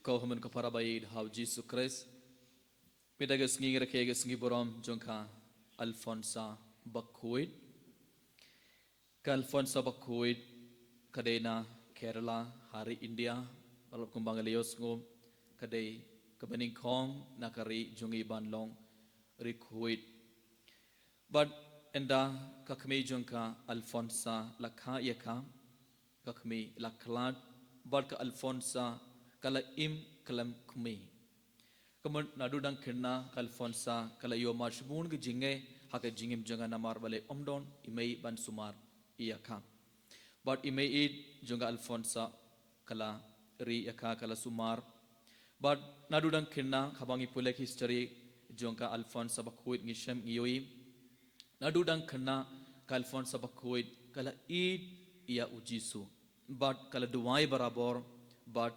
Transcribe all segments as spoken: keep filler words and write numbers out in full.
Ko hynmen ko para ba ïeit ha u Jisu Khrist. Mynta ka sngi ngi rakhe ka sngi burom jong ka Alphonsa Bakhuid. Ka Alphonsa Bakhuid ka dei na Kerala ha ri India. Bad kumba ngi la ïohsngew ka dei kaba nyngkong na ka ri jong ngi ban long ri khuid. Bad ynda ka kmie jong ka Alphonsa la kha ïa ka, ka kmie la khlad, bad ka Alphonsa ka la im khlem kmie. Ka mut naduh dang khynnah ka Alphonsa ka la ïoh mar shibun ka jingeh ha ka jingim jong ka namar balei ym don i mei ban sumar ïa ka. Bad i mei ïeit jong ka Alphonsa ka la ri ïa ka, ka la sumar. Bad naduh dang khynnah, haba ngi pule history jong ka Alphonsa Bakhuid ngi shem ngi ïohi. Naduh dang khynnah ka Alphonsa Bakhuid ka la ïeit ïa u Jisu. Bad ka la duwai barabor, bad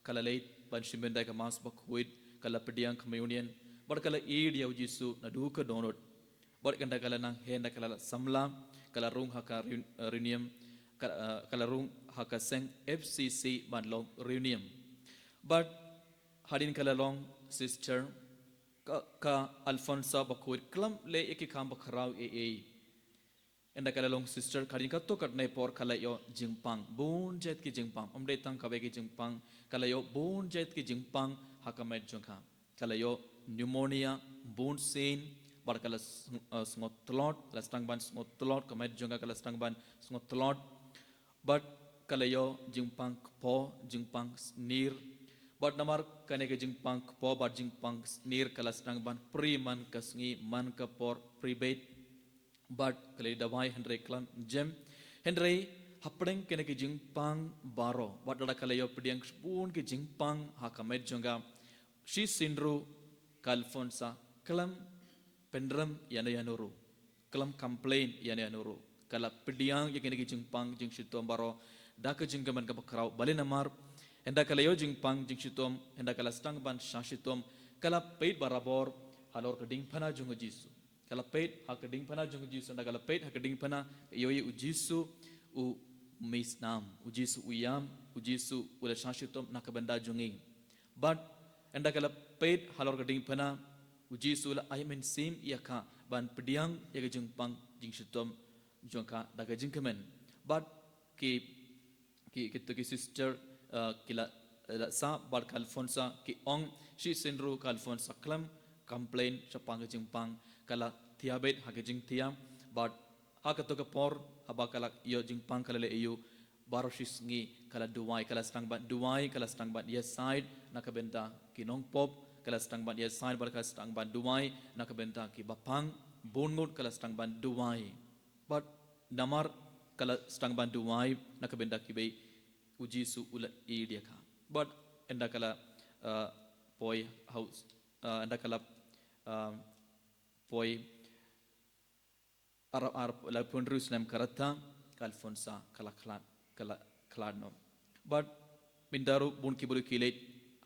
ka la leit ban shim bynta ïa ka Mass Bakhuid, ka la pdiang communion, bad ka la ïeit ïa u Jisu naduh ka dohnud. Bad ynda ka la nang heh, ynda ka la samla, ka la rung ha ka reun-, eh, reunion, ka, eh, ka la rung ha ka seng F C C ban long reunion. Bad hadien ka la long sister, ka, ka Alphonsa Bakhuid khlem leh ïa ki kam bakhraw ei ei. Ynda ka la long sister, hadien kato katne por ka la ïoh jingpang, bun jait ki jingpang, ym dei tang kawei ki jingpang, ka la ïoh bun jait ki jingpang ha ka met jong ka. Ka la ïoh pneumonia, bun sien, bad ka la sng-, eh, sngew tlot, ka la sdang ban sngew tlot, ka met jong ka ka la sdang ban sngew tlot. Bad ka la ïoh jingpang kpoh, jingpang snier. Bad namar kane ka jingpang kpoh bad jingpang snier ka la sdang ban prie man ka sngi, man ka por, prie beit. Bad ka la dawai hynrei khlem jem. Hynrei hapdeng kane ka jingpang baroh, bad lada ka la ïoh pdiang shibun ka jingpang ha ka met jong ka, shisien ruh ka Alphonsa khlem pynrem ïano ïano ruh, khlem complain ïano ïano ruh. Ka la pdiang ïa kine ki jingpang jingshitom baroh da ka jingkmen kaba khraw. Balei? Namar ynda ka la ïoh jingpang jingshitom, ynda ka la sdang ban shah shitom, ka la peit barabor halor ka diengphna jong u Jisu. Ka la peit ha ka diengphna jong u Jisu, ynda ka la peit ha ka diengphna, ka ïohi u Jisu u mih snam, u Jisu u ïam, u Jisu u la shah shitom na ka bynta jong ngi. Bad ynda ka la peit halor ka diengphna, u Jisu u la ai mynsiem ïa ka ban pdiang ïa ka jingpang jingshitom jong ka da ka jingkmen. Bad ki, ki, kito ki sister, eh, ki la, la sah bad ka Alphonsa, ki ong shisien ruh ka Alphonsa khlem complain shaphang ka jingpang, ka la thiah beit ha ka jingthiah. Bad ha kato ka por, haba ka la ïoh jingpang, ka la leh aïu? Baroh shi sngi ka la duwai, ka la sdang ban duwai, ka la sdang ban ïasaid na ka bynta ki nongpop, ka la sdang ban ïasaid bad ka la sdang ban duwai na ka bynta ki bapang, bun ngut ka la sdang ban duwai. Bad namar ka la sdang ban duwai na ka bynta kiwei, u Jisu u la ïeit ïa ka. Bad ynda ka la, uh, poi ha u, uh, ynda ka la, uh, poi ar, ar, laiphew hynriew snem ka rta, ka Alphonsa ka la khlad, ka la khlad noh. Bad mynta ruh bun ki briew ki leit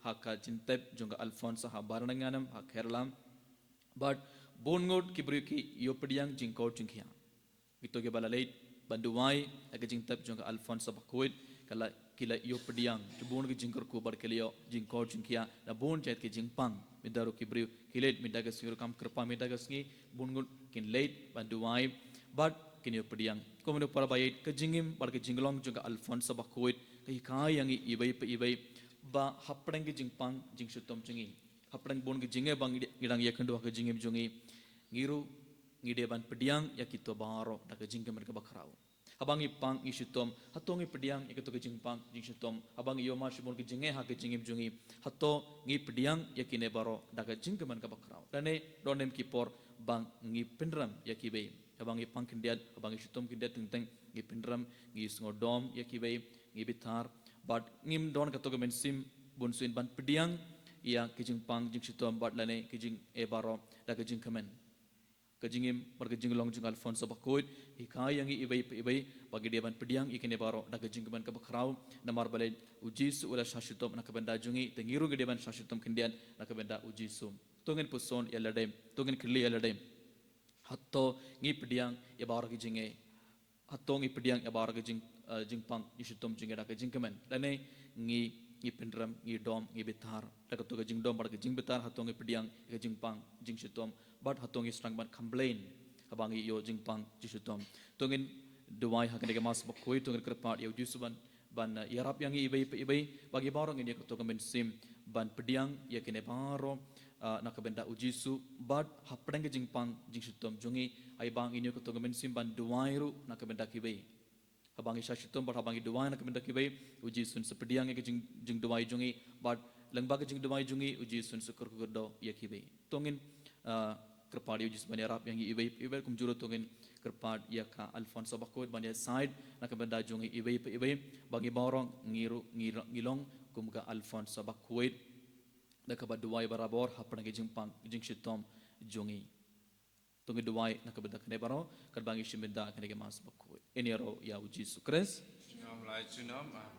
ha ka jingtep jong ka Alphonsa ha Varanasi, ha Kerala. Bad bun ngut ki briew ki ïoh pdiang jingkhot jingkhiah. Kito kiba la leit ban duwai ha ka jingtep jong ka Alphonsa Bakhuid, ka la, ki la ïoh pdiang, ki bun ki jingkyrkhu bad ki la ïoh jingkhot jingkhiah na bun jait ki jingpang. Mynta ruh ki briew ki leit, mynta ka sngi ruh kam kyrpang, mynta ka sngi bun ngut kin leit ban duwai bad kin ïoh pdiang. Ko mano para ba ïeit, ka jingim bad ka jinglong jong ka Alphonsa Bakhuid ka hikai ïa ngi iwei pa iwei ba hapdeng ka jingpang jingshitom jong ngi, hapdeng bun ka jingeh ba ngi dang ïakynduh ha ka jingim jong ngi, ngi ruh ngi dei ban pdiang ïa kito baroh da ka jingkmen kaba khraw. Haba ngi pang ngi shitom, hato ngi pdiang ïa kito ki jingpang jingshitom? Haba ngi ïoh mar shibun ki jingeh ha ka jingim jong ngi, hato ngi pdiang ïa kine baroh da ka jingkmen kaba khraw? Lane don em ki por ba ngi pynrem ïa kiwei? Haba ngi pang khyndiat, haba ngi shitom khyndiat teng teng, ngi pynrem, ngi sngewdom ïa kiwei, ngi bitar, bad ngim don kato ka mynsiem bunsien ban pdiang ïa ki jingpang jingshitom bad lane ki jingeh baroh da ka jingkmen. Ka jingim bad ka jinglong jong ka Alphonsa Bakhuid hikai ïa ngi iwei pa iwei ba ngi dei ban pdiang ïa kine baroh da ka jingkmen kaba khraw. Namar balei? U Jisu u la shah shitom na ka bynta jong ngi, te ngi ruh ngi dei ban shah shitom khyndiat na ka bynta u Jisu. To ngin puson ïa lade, to ngin kylli ïa lade, hato ngi pdiang ïa baroh ki jingeh? Hato ngi pdiang ïa baroh ki jing, eh, jingpang jingshitom jong ngi da ka jingkmen, lane ngi ngi pynrem, ngi dom, ngi bitar. Da kato ka jingdom bad ka jingbitar, hato ngi pdiang ïa ka jingpang jingshitom, bad hato ngi sdang ban complain haba ngi ïoh jingpang jingshitom. To ngin duwai ha kane ka Mass bakhuid, to ngin kyrpad ïa u Jisu ban, ban, eh, ïarap ïa ngi iwei pa iwei, ba ngi baroh ngin ïoh kato ka mynsiem ban pdiang ïa kine baroh, ah, na ka bynta u Jisu, bad hapdeng ka jingpang jingshitom jong ngi, ai ba ngin ïoh kato ka mynsiem ban duwai ruh na ka bynta kiwei. Haba ngi shah shitom bad haba ngi duwai na ka bynta kiwei, u Jisu un sa pdiang ïa ka jing, jingduwai jong ngi, bad lyngba ka jingduwai jong ngi, u Jisu un sa kyrkhu kyrdoh ïa kiwei. To ngin, ah, kyrpad ïa u Jisu ban ïarap ïa ngi iwei, iwei kumjuh ruh to ngin kyrpad ïa ka Alphonsa bakhuid ban ïasaid na ka bynta jong ngi iwei pa iwei, ba ngi baroh ngi ruh, ngi, ngi long kum ka Alphonsa bakhuid. Da kaba duwai barabor hapdeng ka jingpang jingshitom jong ngi. To ngin duwai na ka bynta kane baroh, katba ngi shim bynta kane ka Mass bakhuid. Ngin ïaroh ïa u Jisu Khrist. Junom la junom, ah,